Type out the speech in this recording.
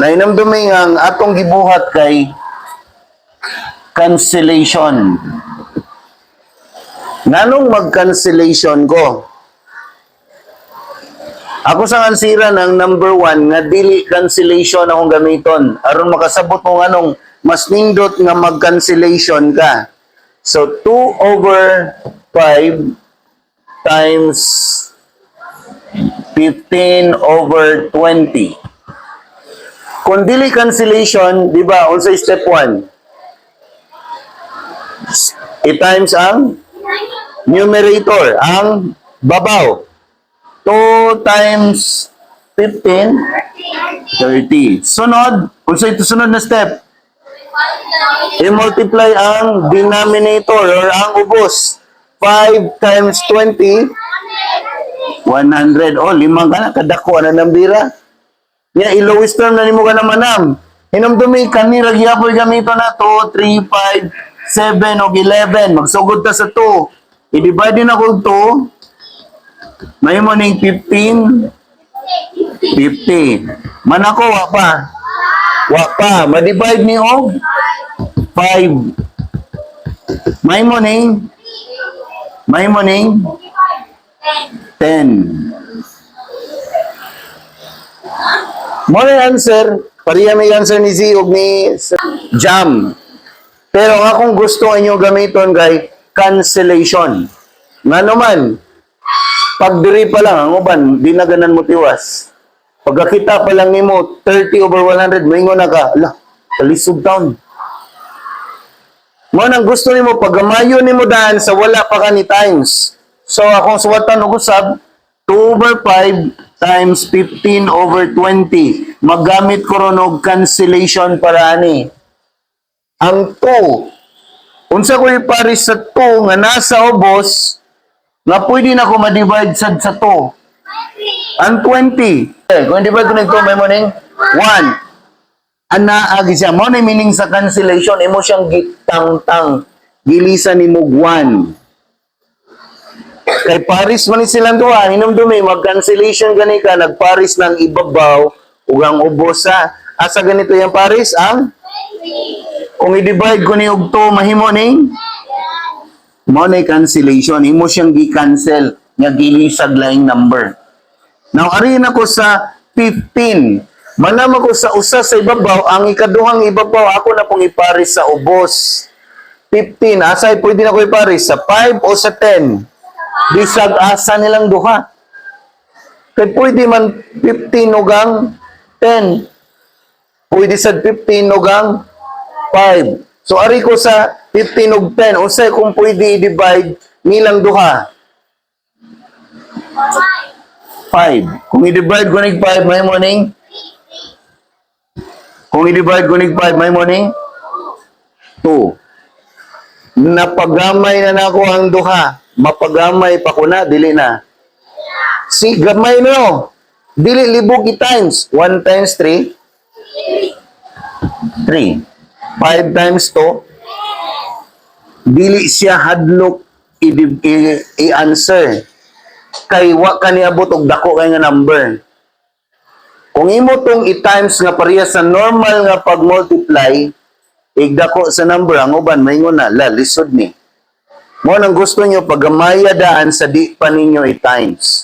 Nahinumdumi nga ang atong gibuhat kay cancellation. Nganong mag-cancellation ko? Ako sa ansiran ang number one nga dili cancellation akong gamiton. Aron makasabot mo nganong mas nindot nga mag-cancellation ka. So 2 over 5 times 15 over 20. Kung dili cancellation, di ba, unsay step 1? I-times ang numerator, ang babaw. 2 times 15, 30. Sunod, unsay sunod na step? I-multiply ang denominator or ang ubos. 5 times 20, 100. Oh, lima ka na, kadako na ng bira. Nya, i-lowest term na nimo ka na manam. Hinumdumi, kani ra gyapoy gamito na 2, 3, 5, 7, og 11. Magsugod ta sa 2. I-divide din ako 2. Mahimo ning 15, 50. Man ako, wa pa. Wa pa. Ma-divide ni og 5. Mahimo ning 10. Mo na answer, pareha may answer ni Z ug ni Jam. Pero ang akong gusto inyo gamiton kay cancellation. Ngano man, pag diri pa lang, ang uban, di na ganan mo tiwas. Pagkakita pa lang nimo 30 over 100, moingon na ka, ala, kalisod taon. Mo nang gusto nimo pagamayo nimo daan sa wala pa ka ni times. So akong suwatan og usab, 2 over 5 times 15 over 20. Maggamit ko ron og cancellation para ani. Ang 2, unsa ko ipares sa 2 nga nasa ubos nga pwede na ko ma-divide sad sa 2? Ang 20. Eh, kung divide ko ning 2, mahimo ning 1. Ana agi siya. Mo na meaning sa cancellation, imo siyang gitangtang. Gilisan nimo 1. Kay pares man ni silang duha, hinumdumi mag-cancellation gani ka, nagpares ng ibabaw ug ang ubos sa asa ganito yung pares ang kung i-divide ko ni og 2, mahimo ning mo na cancellation, imo siyang gi-cancel nga gilisag laing number. Now ari na ko sa 15. Manama ko sa usa sa ibabaw, ang ikaduhang ibabaw ako na pong ipares sa ubos. 15, asay pwede na ko ipares sa 5 o sa 10? Bisag asa nilang duha. Kay pwede man 15 ug ang 10. Pwede sa 15 ug ang 5. So ari ko sa 15 ug 10, unsay kung pwede i-divide nilang duha? 5. Kung i-divide ko nig 5, mahimo ning? Kung i-divide ko nig 5, mahimo ning 2. Napagamay na nako ang duha. Mapagamay pa ko na, dili na. Si gamay no. Dili libog i-times. 1 times 3, 3. 5 times 2, dili siya hadlok i-answer. Kay wa ka niabot og dako kay nga number. Kung imo tong i-times nga pareha sa normal nga pag-multiply, igdako sa number, ang uban maingon na, la, lisod ni. Mo nang gusto nyo, paggamaya daan sa di pa ninyo i-times.